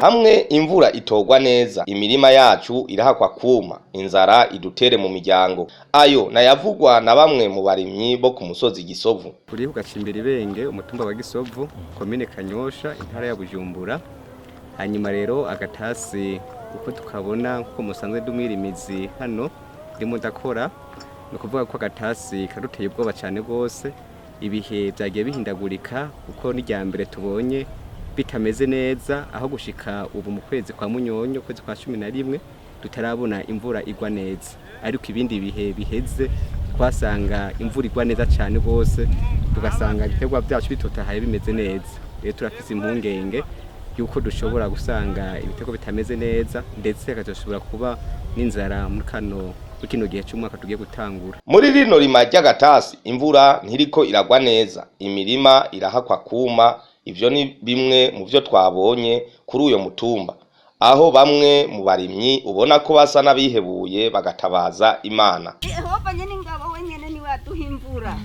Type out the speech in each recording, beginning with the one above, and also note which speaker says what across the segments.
Speaker 1: Hamwe imvura itogwa neza, imirima yacu irahakwa kuma, inzara idutere mu miryango. Ayo nayavugwa na bamwe mu barimyi bo ku musozi Gisovu.
Speaker 2: Turi ku gacimbiri Benge, umutumba wa Gisovu, komine Kanyosha, intara ya Bujumbura. Hanyuma rero agatasi uko tukabona, nkuko musanzwe dumwirimizi hano ndimo ndakora, ni ukuvuga ko agatasi kaduteye ubwoba cyane rwose. Ibihe byagiye bihindagurika, kuko n'irya mbere tubonye bitameze neza, aho gushika ubu mu kwezi kwa Munyonyo, ukwezi kwa 11, tutarabona imvura igwa neza. Ariko ibindi bihe biheze twasanga imvura igwa neza cyane rwose, tugasanga ibiterwa byacu bitotahaye, bimeze neza. Rero turafise impungenge yuko dushobora gusanga ibiterwa bitameze neza, ndetse hakazoshobora kuba n'inzara muri kino gihe cy'umwaka tugiye gutangura.
Speaker 1: Muri rino rima ry'agatasi imvura ntiriko iragwa neza, imirima irahakwa kuma. Ivyo ni bimwe mu vyo twabonye kuri uyo mutumba, aho bamwe mu barimyi ubona ko basa n'abihebuye, bagatabaza Imana.
Speaker 3: Yehova nyene ingabo wenyene niwe aduha imvura.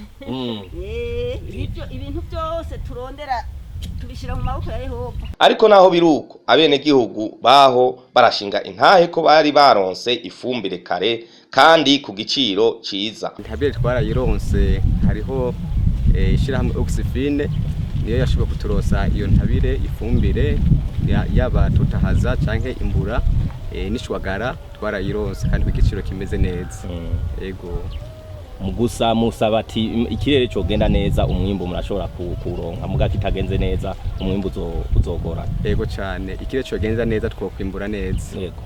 Speaker 3: Ibyo ibintu byose turondera tubishyira mu maboko ya Yehova.
Speaker 1: Ariko naho biruko, abenegihugu baho barashinga intahe ko bari baronse ifumbire kare kandi ku giciro ciza.
Speaker 2: Intabire twarayironse. Hariho ishyirahamwe Oxyfine, niyo yashoboye kuturosa iyo ntabire, ifumbire yaba tutahaza canke imbura n'ishwagara. Twarayironse kandi ku giciro kimeze neza, yego.
Speaker 4: Gusa musaba ati ikirere cogenda neza, umwimbu murashobora kuwuronka, muga kitagenze neza umwimbu uzogorana.
Speaker 2: Yego cyane, ikirere cogenza neza twokwimbura neza.
Speaker 4: Yego.